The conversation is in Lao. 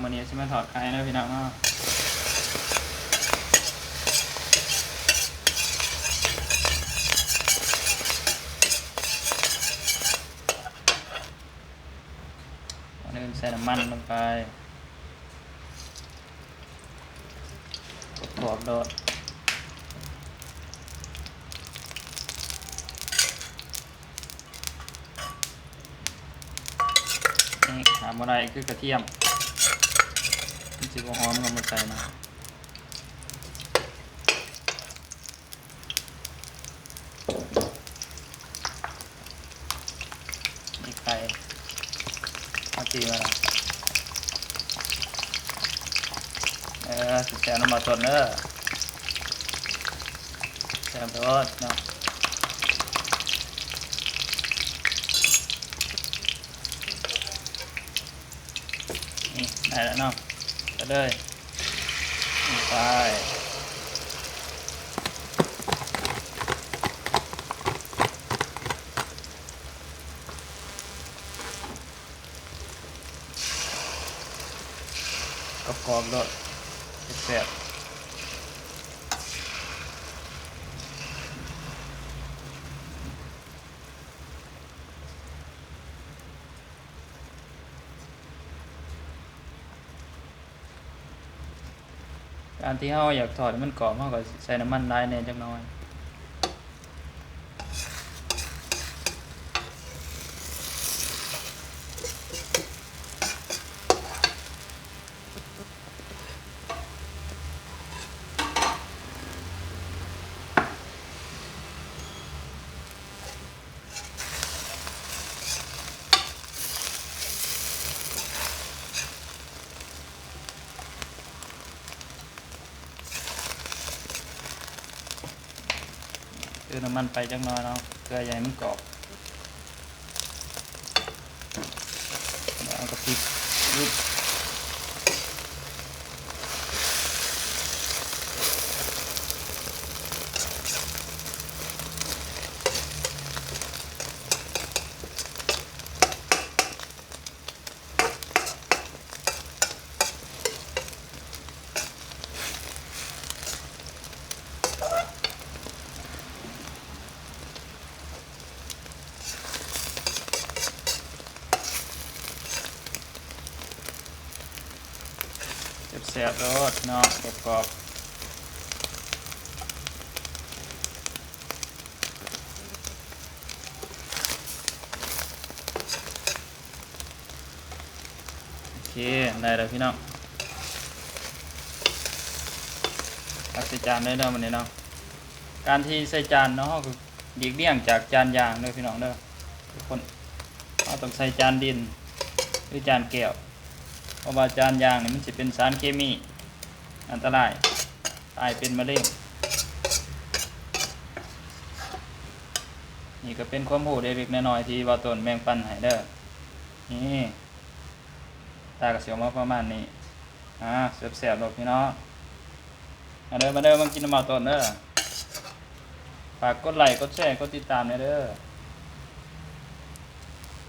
ວັນນີ້ຊິມາທອດໄຂ່ເດີພີ່ນ້ອງເນາະ. ກ່ອນອື່ນໃສ່ນ້ຳມັນລົງໄປ ກວບໆໂລດ. ນີ້ຂາດບໍ່ໄດ້ຄືກະທຽມ ມັນຊິບໍ່ຫອມ ເຮົາບໍ່ໃສ່ມາ. ນີ້ໄຂ່ ເຮົາຈີ່ມາແລ້ວ ເອີ ແຊບໆນຳບ່າວຕົ້ນເດີ ແຊບໂລດເນາະ. ນີ້ໄດ້ແລ້ວເນາະ ໄປເລີຍ ໄປ ກອບໆໂລດ ແຊບໆ. ການທີ່ເຮົາຢາກທອດໃຫ້ມັນກອບ ເຮົາກໍໃສ່ນ້ຳມັນຫຼາຍແດ່ຈັກໜ້ອຍ. ເຕີມນ້ຳມັນໄປຈັກໜ້ອຍເນາະ ເພື່ອຢາກໃຫ້ມັນກອບ ແລ້ວເອົາກະປິດ ແຊບໆໂລດເນາະ ກອບໆ. ໂອເຄ ໄດ້ແລ້ວພີ່ນ້ອງ ຕັກໃສ່ຈານເລີຍເນາະ ບາດນີ້ເນາະ. ການທີ່ໃສ່ຈານເນາະ ເຮົາກໍຫຼີກລ່ຽງຈາກຈານຢາງເດີພີ່ນ້ອງເດີ ທຸກຄົນ. ເຮົາຕ້ອງໃສ່ຈານດິນ ຫຼື ຈານແກ້ວ ເພາະວ່າຈານຢາງນີ້ມັນຊິເປັນສານເຄມີອັນຕະລາຍ ກາຍເປັນມະເຮັງ. ນີ້ກໍເປັນຄວາມຮູ້ເລັກໆນ້ອຍໆທີ່ບ່າວຕົ້ນແບ່ງປັນໃຫ້ເດີ. ນີ້ ຕາກໍຊິອອກມາປະມານນີ້. ອ່າ ແຊບໆໂລດພີ່ນ້ອງ. ມາເດີ ມາເດີ ມາກິນນຳບ່າວຕົ້ນເດີ. ຝາກກົດໄລ້ ກົດແຊ ກົດຕິດຕາມແດ່ເດີ.